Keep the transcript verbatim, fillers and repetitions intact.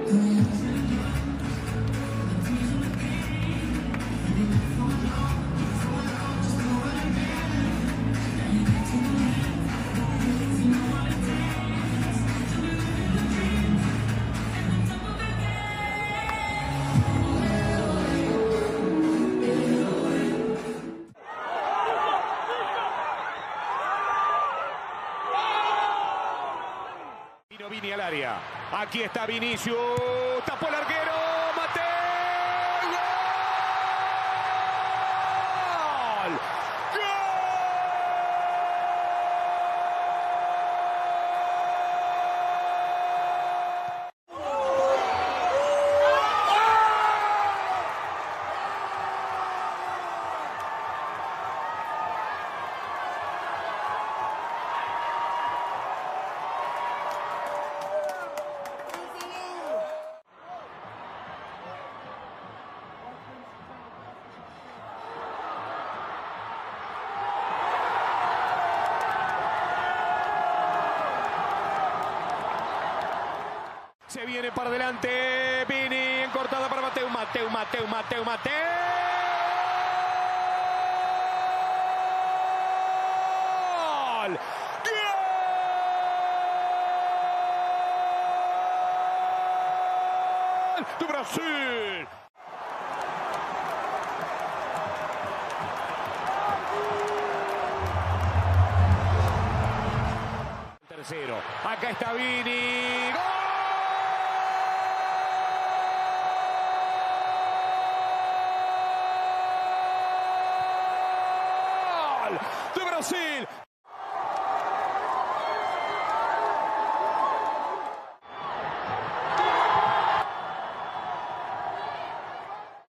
Vino Vini al área. Aquí está Vinicius. Tapó el arquero. Mateo. ¡Gol! ¡Gol! Se viene para adelante. Vini, en cortada para Mateu, Mateu, Mateu, Mateu, Mateu. ¡Gol! ¡Gol! ¡De Brasil! Tercero. Acá está Vini. ¡Gol! De Brasil.